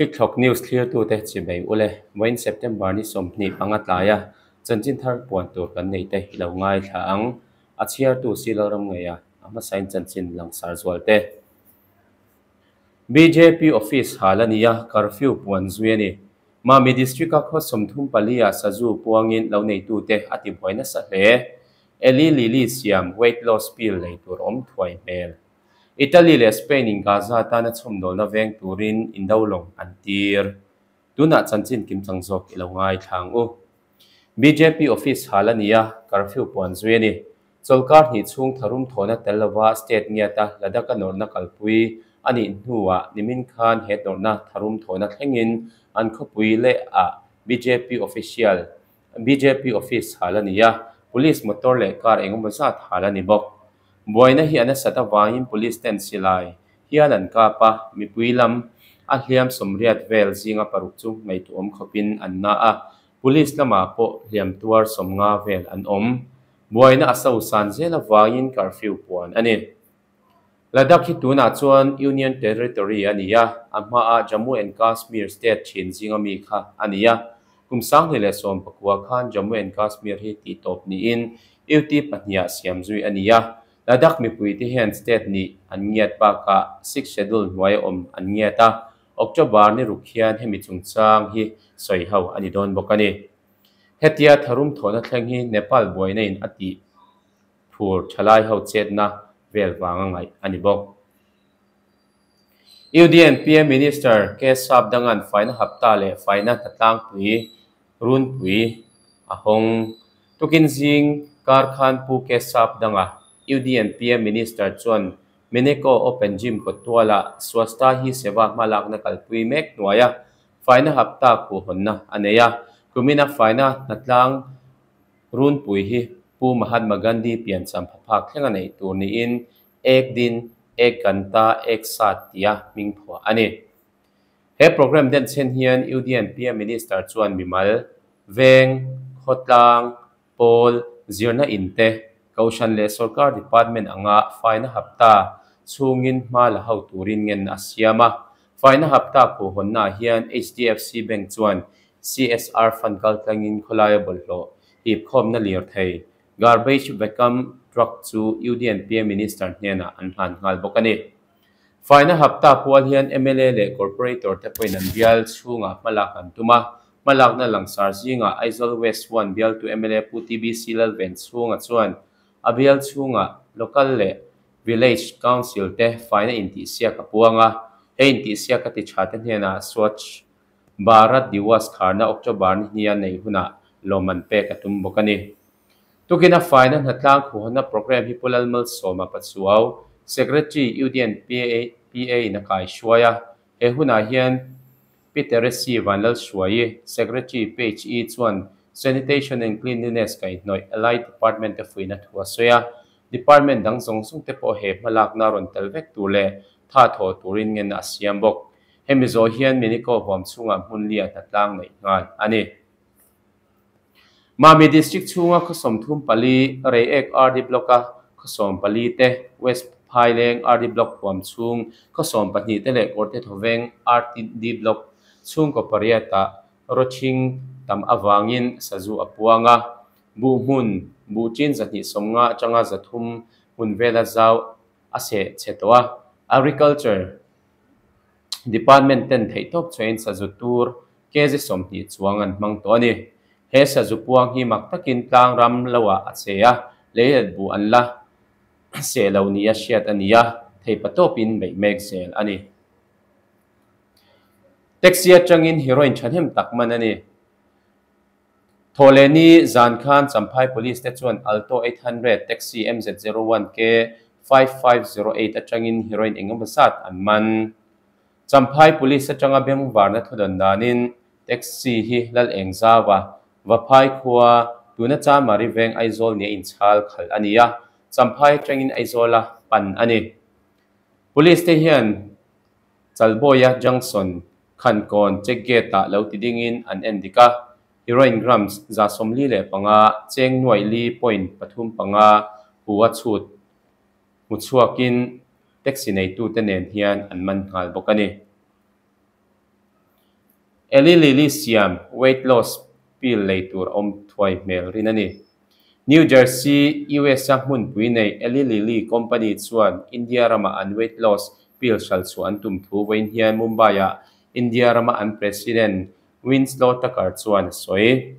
Thlikthlawk News thlirtute chibei ule, vawiin September ni 25 tlaia chanchin thar puan tur kan nei te i lo ngaithla ang. A chhiartu Silo Ramngeia a hmasain chanchin langsar zual te. Bjp office hal a ni a, curfew puan zui a ni. Mami District-a khaw 34 ah sazu puangin lo neitute a tibuai nasa hle. Eli Lilly siam weight loss pill lei tur awm thuai hmel. Italy leh Spain in Gaza tana chhawmdawlna veng turin indo lawng an tir. Tunah chanchin kimchang zawk i lo ngaithla ang u. Bjp office hal a ni a, curfew puan zui a ni. Chawlkar hnih chhung tharum thawhna tel lova state ngiata Ladakh-a nawrhna kalpui a nih hnuah nimin khan he nawrhna tharum thawhna thlengin an khawpui leh ah bjp official bjp office hal a ni a, police motor leh car engemaw zat hal a ni bawk. Buaina hi a nasat avangin police ten silai hial an kap a, mipui lam a hliam 80 vel zinga 6 chu ngaihtuahawm khawpin an na a, police lamah pawh hliam tuar 50 vel an awm. Buaina a sosan zel avangin curfew puan a ni. Ladakh hi tunah chuan Union Territory a ni a, a hmaah Jammu and Kashmir state thin zinga mi kha a ni a. Kum 2019 khan Jammu and Kashmir hi tihtawp niin UT pahniha siam zui a ni a. Ladakh mipuite hian state nih an ngiat bakah Sixth Schedule hnuaia awm an ngiat a, October ni ruk hian hemi chungchang hi sawi ho a ni dawn bawk a ni. Hetia tharum thawhna thleng hi Nepal buaina in a tih phur thalai ho chetna vel vang a ngaih a ni bawk. UDNPA Minister K Sapdangan faina hapta leh faina hnatlangpui runpui a hawng. Tukin zing kar khan Pu K Sapdanga, UDNPA Minister chuan Mineco Open Gym kawttuala Swachhta Hi Seva hmalakna kalpui mek hnuaia faina hapta khuhhawnna a nei a. Kumina faina hnatlang runpui hi Pu Mahatma Gandhi piancham phaphak thleng a neih tur niin Ek Din Ek Ganta Ek Saath tia hming phuah a ni. He programme den chhen hian UDNPA Minister chuan mimal, veng, khawtlang, pawl, zirna in te, kohhran leh sorkar department anga faina hapta chhungin hma la ho turin ngen a siam a. Faina hapta khuhhawnnaah hian HDFC Bank chuan CSR fund kaltlangin khawlaia bawlhhlawh hipkhawmna lirthei, garbage vacuum truck chu UDNPA Minister hnenah an hlan nghal bawk a ni. Faina hapta pual hian mla leh corporator te pawhin an bial chhungah hmalak an tum a. Hmalakna langsar zingah Aizawl West 1 bialtu mla Pu TBC Lalvenchhunga chuan a bial chhungah local leh village council te faina intihsiak a puang a. He intihsiak a ti tha te hnenah Swachh Bharat Diwas kharna October ni hnia nei hunah lawmman pek a tum bawk a ni. Tukina faina hnatlang khuhawna programme hi Pu Lalmalsawma Pachuau, Secretary UDNPA in a kaihruai a. He hunah hian Pi Teresi Vanlalhruaii, Secretary PHE chuan Sanitation and Cleanliness kaihhnawih Allied Department te fuihna thu a sawi a. Department dang zawng zawng te pawh he hmalakna rawn tel vek tur leh tha thawh turin ngen a siam bawk. Hemi zawh hian Miniko huam chhungah hmun li a hnatlang neih nghal a ni. Mami District chhunga khaw 34, Reiek RD Block-a khaw 14 te, West Phaileng RD Block huam chhung khaw 12 te leh Kawrte Thawveng RD Block chhungkaw pariatah rawthing tam avangin sazu a puang a. Buh hmun, buh chin 250 atanga 300 hmun vela zau a seh chhe tawh a. Agriculture Department ten theihtawp chhuahin sazu tur kg 20 chuang an hmang tawh a ni. He sazu puang hi mak takin tlang ram loah a che a, leilet buh an la seh lo nia hriat a ni a, theipa tawpin beih mek zel a ni. Taxi atangin heroin thahnem tak man a ni. Thawhlehni zan khan Champhai Police te chuan Alto 800 taxi MZ01K 5508 atangin heroin engemaw zat an man. Champhai Police atanga bengvarna thudawn danin taxi hi Lal Engzaua, Vaphai khua, tuna Chamari veng Aizawl nia inchhal khalh a ni a, Champhai atangin Aizawla pan a ni. Police te hian Chalbawia Junction Khankawn check gate-ah lo ti dingin an en dik a, heroin grams 45, cheng nuaih li point pathum panga hu a chhut hmu chhuakin taxi neitute nen hian an man nghal bawk a ni. Eli Lilly siam weight loss pill lei tur a awm thuai hmel rin a ni. New Jersey, US-a hmunpui nei Eli Lilly company chuan India rama an weight loss pill hral chhuah an tum thu vawiin hian Mumbai-ah India rama an President Winslow Tucker chuan a sawi.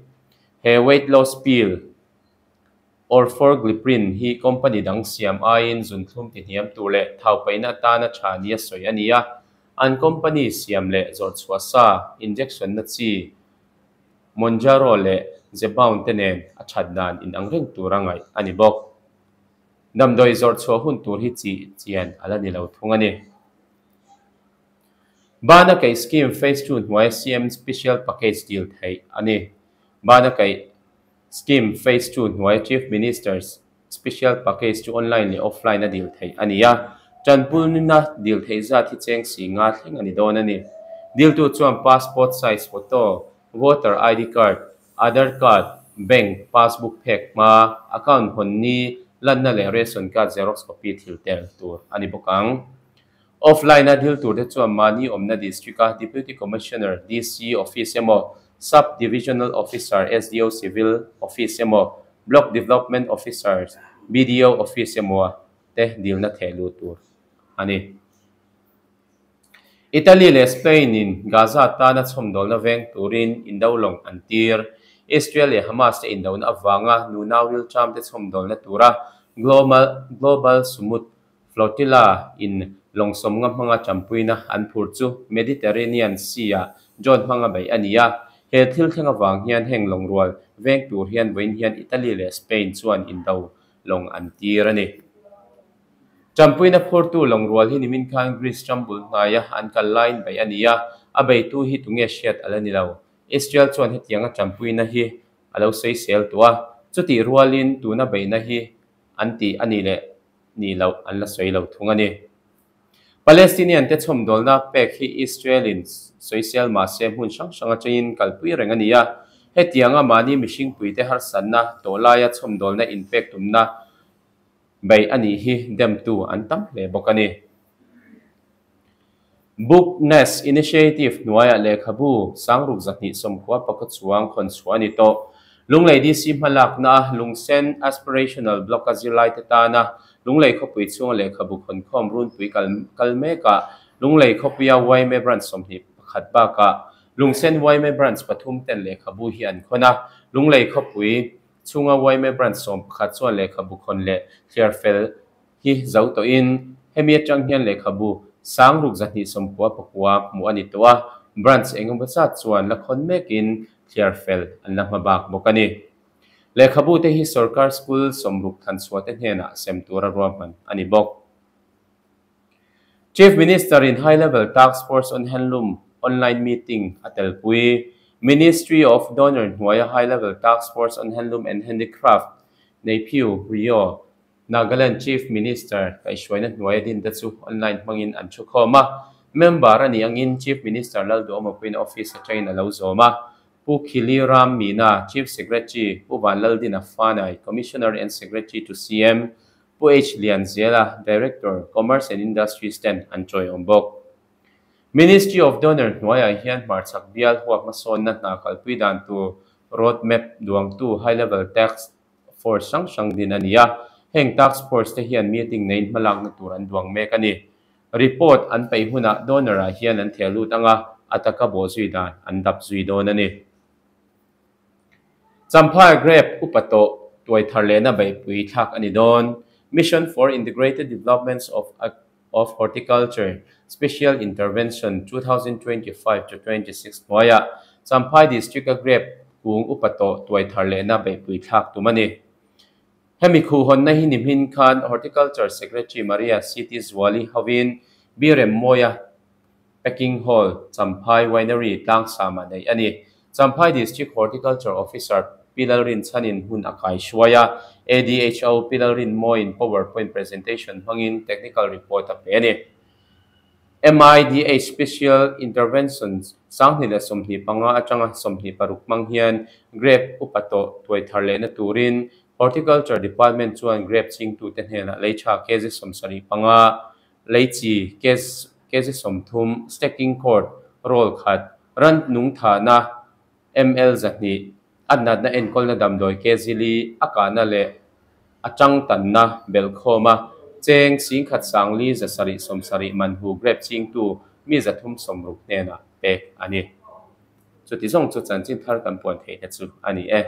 He weight loss pill Orforglipron hi company dang siam aiin zunthlum tihniam tur leh thau paihna atana tha nia sawi a ni a. An company siam leh zawrh chhuah sa injection na chi Mounjaro leh Zepbound te nen a that dan inang reng tura ngaih a ni bawk. Damdawi zawrh chhuah hun tur hi chi chian a la ni lo thung a ni. Bana Kaih Scheme Phase Two hnuaia CM Special Package dil theih a ni. Bana Kaih Scheme Phase Two hnuaia Chief Minister's Special Package chu online leh offline a dil theih a ni a, tanpulna dil theih zat hi cheng si nga thleng a ni dawn a ni. Diltu chuan passport size photo, voter ID card, Aadhaar card, bank passbook phek hma, account hawn ni, lanna leh ration card xerox copy thil tel tur a ni bawk ang. Offline-a dil turte chuan mahni awmna District-a Deputy Commissioner, DC, Office emaw, Sub Divisional Officer, SDO, Civil Office emaw, Block Development Officer, BDO, Office emaw te dilna theh luh tur a ni. Italy leh Spain-in Gaza tana chhawmdawlna veng turin indo lawng an tir. Israel leh Hamas te indona avanga nunau rilṭamte chhawmdawlna tura Global Sumud Flotilla in lawng sawmnga hmanga ṭampuina an phur chu Mediterranean Sea-ah drone hmanga beih a ni a. He thil thleng avang hian heng lawng rual veng tur hian vawiin hian Italy leh Spain chuan indo lawng an tir a ni. Ṭampuina phurtu lawng rual hi nimin khan Greece ram bul hnaia an kal laiin beih a ni a, a beitu hi tunge hriat a la ni lo. Israel chuan hetianga ṭampuina hi a lo sawisel tawh a, chutih rualin tuna beihna hi an ti a ni leh nih loh an la sawi lo thung a ni. Palestinian te chhawmdawlna pek hi Israel in sawisel mah se hmun hrang hrang atangin kalpui reng a ni a, hetianga mahni mihringpuite harsatna tawh laia chhawmdawlna inpek tumna beih a nih hi demtu an tam hle bawk a ni. Book Nest Initiative hnuaiah lehkhabu sangruk zahnih sawmkhua pakhat chuang khawn chhuah a ni tawh. Lunglei DC hmalakna a Lungsen Aspirational Block-a zirlaite tana Lunglei khawpui chhunga lehkhabu khawnkhawm runpui kal kal mekah Lunglei khawpuia yma Branch 21 bakah Lungsen yma Branch pathum ten lehkhabu hi an khawn a, Lunglei khawpui chhunga yma Branch 11 chuan lehkhabu khawn leh thliar fel hi zo tawhin hemi atang hian lehkhabu sangruk 299 hmuh a ni tawh a, branch engemaw zat chuan la khawn mekin thliar fel an la hma bak bawk a ni. Lehkhabu te hi sorkar school 60 thanchhuah te hnenah sem tura ruahman a ni bawk. Chief Minister in High Level Task Force on Handloom online meeting a telpui. Ministry of Donor hnuaia High Level Task Force on Handloom and Handicraft Neiphiu Rio Nagaland Chief Minister kaihhruaina hnuaia din te chu online hmangin an thu khawm a. Member a nih angin Chief Minister Lalduhawma puiin office atangin a lo zawm a. Pu Khili Ram Meena, Chief Secretary, Pu Vanlaldina Fanai, Commissioner and Secretary to CM, Pu H Lianzela, Director, Commerce and Industries ten an chawiawm bawk. Ministry of Donor hnuaiah hian hmarchhak bial huap hmasawnna hna kalpui dan tur road map duangtu high level task force hrang hrang din a ni a, heng task force te hian meeting neiin hmalakna tur an duang mek a ni. Report an peih hunah donor-ah hian an theh lut ang a, a taka bawh zui dan an dap zui dawn a ni. Champhai Grape upa tawh tuai thar lehna beihpui thlak a ni dawn. Mission for Integrated Developments of of Horticulture Special Intervention 2025 to 26 hnuaiah Champhai District-a Grape kung upa tawh tuai thar lehna beihpui thlak tum a ni. Hemi khuhhawnna hi nimhin khan Horticulture Secretary Maria CT Zuali hovin Birem Mawia Packing Hall, Champhai Winery tlangsama neih a ni. Champhai District Horticulture Officer Pi Lalrinchhanin hmun a kai hruai a, ADHO Pi Lalrinmawiin PowerPoint presentation hmangin technical report a pe a ni. MIDH Special Interventions 2025 atanga 26 hmang hian grape upa tawh tuai thar lehna turin Horticulture Department chuan grape chingtute hnenah leiṭha kg 75, leichi kg 30, stacking cord roll khat, Ran nung thahna ml 200, a natna enkawlna damdawi kg li a kahna leh a tang tanna belhkhawma cheng 17,570 man hu grape chingtu mi 360 hnenah pek a ni. Chuti zawng chu chanchin thar kan puan theih te chu a ni e.